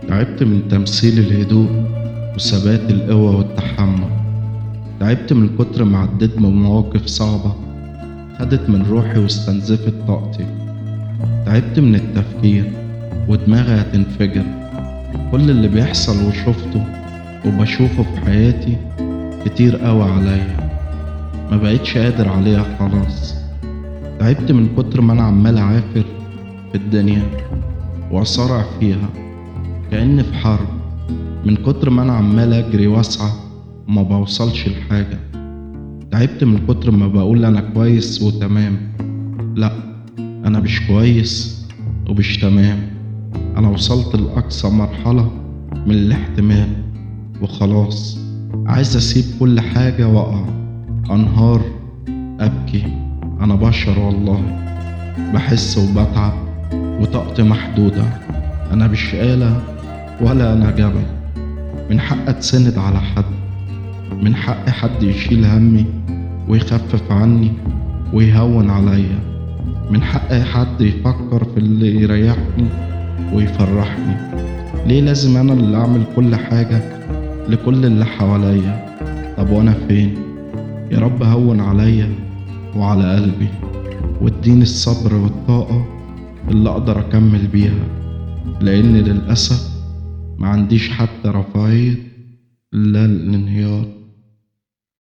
تعبت من تمثيل الهدوء وثبات القوة والتحمل. تعبت من كتر ما عديت بمواقف صعبة خدت من روحي واستنزفت طاقتي. تعبت من التفكير ودماغي هتنفجر. كل اللي بيحصل وشفته وبشوفه في حياتي كتير قوي عليا، ما بقيتش قادر عليها خلاص. تعبت من كتر ما انا عمال اعافر في الدنيا واصارع فيها كأني في حرب، من كتر ما انا عمال اجري واسعى وما بوصلش لحاجة. تعبت من كتر ما بقول انا كويس وتمام، لا انا مش كويس ومش تمام. انا وصلت لأقصى مرحلة من الاحتمال وخلاص، عايز اسيب كل حاجة واقع، انهار، ابكي. انا بشر والله، بحس وبتعب وطاقتي محدودة. انا مش آلة ولا انا جبل. من حق اتسند على حد، من حق حد يشيل همي ويخفف عني ويهون عليا، من حق حد يفكر في اللي يريحني ويفرحني. ليه لازم انا اللي اعمل كل حاجة لكل اللي حواليا؟ طب وانا فين؟ يا رب هون عليا وعلى قلبي واديني الصبر والطاقة اللي اقدر اكمل بيها، لان للأسف ما عنديش حتى رفاهية لا الانهيار.